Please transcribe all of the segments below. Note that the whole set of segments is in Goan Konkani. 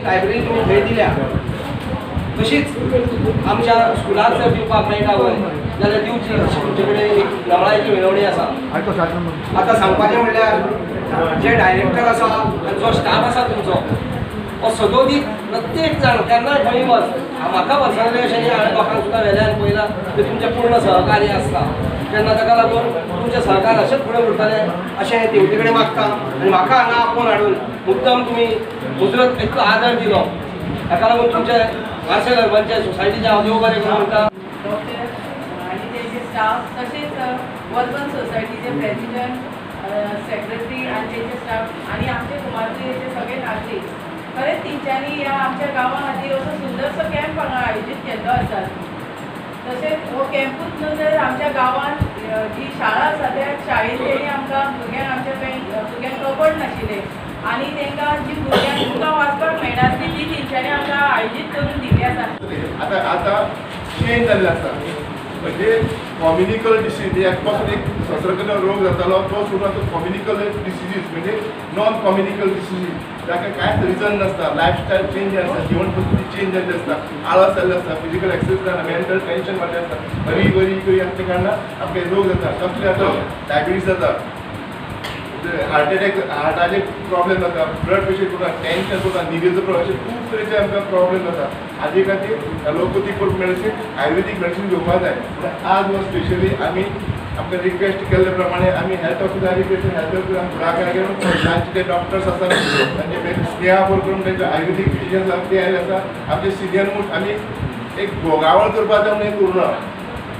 लायब्ररी तुमी थंय दिल्या तशीच आमच्या स्कुलाक जर दिवपाक मेळटा वय जाल्यार दिवची अशी तुमचे कडेन एक नवळायेची विनवणी आसा। आतां सांगपाचें म्हणल्यार जे डायरेक्टर आसा आनी जो स्टाफ आसा तुमचो हो सदोदीत प्रत्येक जाण केन्नाय खंय वच म्हाका पर्सनली अशें न्ही, हांवें लोकांक सुद्दां वेल्यान पळयलां की तुमचें पूर्ण सहकार्य आसता तेन्ना ताका लागून तुमचें सहकार्य अशेंच फुडें उरतलें अशें देवते कडेन मागता। आनी म्हाका हांगा आपोवन हाडून मुद्दम तुमी मुजरत इतलो आदर दिलो ताका लागून तुमचे मार्सेल अर्बनचे सोसायटीचे हांव देव बरें करूं म्हणटा। डॉक्टर आनी तेंचे स्टाफ तशेंच अर्बन सोसायटीचे प्रेसिडंट, सेक्रेटरी आनी तेंचे स्टाफ आनी आमचे कुमारजुंवेचे सगळे नागरीक खरेंच तेंच्यांनी ह्या आमच्या गांवा खातीर असो सुंदरसो कॅम्प हांगा आयोजीत केल्लो आसा। तशेंच हो कॅम्पूच न्हू तर आमच्या गांवांत जी शाळा आसा त्या शाळेंत तेणी आमकां भुरग्यांक आमच्या भुरग्यांक कबड नाशिल्लें आनी तांकां जी भुरग्यांक बुकां वाचपाक मेळनासली ती तेंच्यांनी आमकां आयोजीत करून दिल्ली आसा। आतां आतां चेंज जाल्लें आसा म्हणजे कॉम्युनिकल डिसीज एक पासून एक संसर्गजन्य रोग जातालो तो सोडून आतां कॉम्युनिकल डिसिजीज म्हणजे नॉन कॉम्युनिकल डिसिजीज ताका कांयच रिजन नासता, लायफस्टायल चेंज आसता, जिवन पद्दती चेंज जाल्ली आसता, आळस जाल्लो आसता, फिजिकल एक्सरसाइज जायना, मेंटल टेंशन वाडलें आसता, बरी बरी करी आसल्या कारणान आमकां रोग जाता। कसले जाता डायबिटीज जाता, हार्ट एटॅक, हार्टाचे प्रॉब्लेम जाता, ब्लड प्रेशर जाता, टेंशन जाता, न्हिदेचो प्रॉब्लेम, अशे खूब तरेचे आमकां प्रॉब्लेम जाता। हाजे खातीर एलोपॅथीक मेडिसीन, आयुर्वेदीक मेडिसीन घेवपाक जाय। पूण आज हो स्पेशली आमी आमकां रिक्वेस्ट केल्ले प्रमाणे आमी health officer request health officer फुडाकार घेवन तांचे ते डॉक्टर्स आसा तांचे स्नेहा करून तांचे आयुर्वेदीक फिजिशियन्स आसा ते आयले आसा। आमचे सिनियर मोस्ट आमी एक भोगावळ करपाचें म्हणून एक उरना,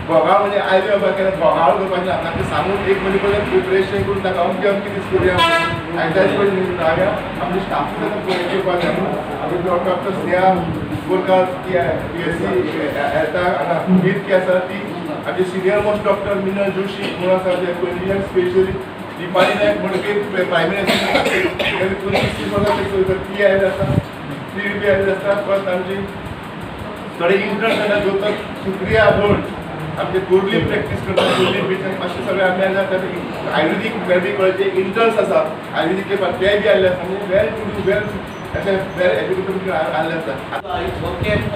भोगावळ म्हणजे आयले बाबा केन्ना भोगावळ करपाचें ना, तांकां सांगून एक म्हयने पयलीं प्रिपरेशन करून तांकां अमकें अमकें दीस करुया आयताचे पयलीं आमचे स्टाफूय तांकां करपाक जाय म्हणून आमी डॉक्टर स्नेहा बोरकार ती बी.एस.सी हेल्थाक हांगा नीट की आसा ती आमचे senior most doctor Minal Joshi म्हणून आसा जे क्लिनिशियन स्पेशली दीपाली नायक म्हणटकीर प्रायमरी 25-30 वर्सां ती आयिल्ली आसा, ती बी आयिल्ली आसता। प्लस आमची थोडे इंटर्न्स आसा जो सुप्रिया भट आमचे गोरली प्रॅक्टीस करता, गोरली पेशंट अशे सगळे आमी आयले आसा। आयुर्वेदीक मेडिकल कॉलेजचे इंटर्न्स आसा आयुर्वेदीक ते बी आयिल्ले आसा, म्हणजे वेल टू do वेल अशें वेल एज्युकेटेड आयिल्ले आसा। हो कॅम्प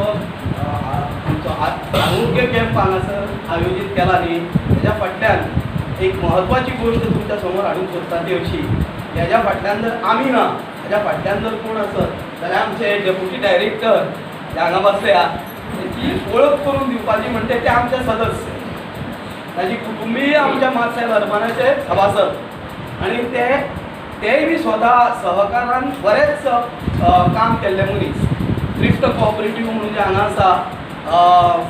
आमचो आरोग्य कॅम्प हांगासर आयोजीत केला न्ही तेज्या फाटल्यान एक म्हत्वाची गोश्ट तुमच्या समोर हाडूंक सोदता ती अशी, हेज्या फाटल्यान जर आमी ना, हेज्या फाटल्यान जर कोण आसत जाल्यार आमचे डेप्युटी डायरेक्टर जे हांगा बसल्या तेची वळख करून दिवपाची म्हणटे ते आमचे सदस्य, ताजी कुटुंबीय आमच्या मार्सेल अर्बनाचे सभासद आनी तेय बी स्वता सहकारान बरेंच काम केल्ले मनीस। थ्रिफ्ट कॉपरेटीव म्हणून जे हांगा आसा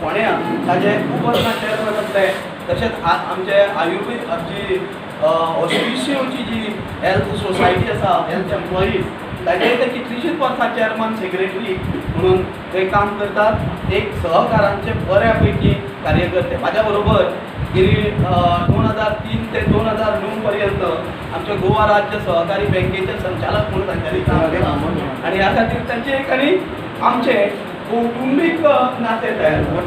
फोंड्या ताजे खूब वर्सां चेअरमॅन आसले, तशेंच आमचे आयुर्वेद आमची ऑस्पिशियोची जी हेल्थ सोसायटी आसा हेल्थ एम्प्लॉईज ताजे ते कितलींशींच वर्सां चेअरमॅन सेक्रेटरी म्हणून ते काम करतात। एक सहकारांचे बऱ्या पैकी कार्यकर्ते। म्हाज्या बरोबर गेली 2003 ते 2009 पर्यंत आमच्या गोवा राज्य सहकारी बँकेचे संचालक म्हणून तांच्यांनी काम केलां आनी ह्या खातीर तांचे एक आनी आमचें कौटुंबीक नातें तयार जालां।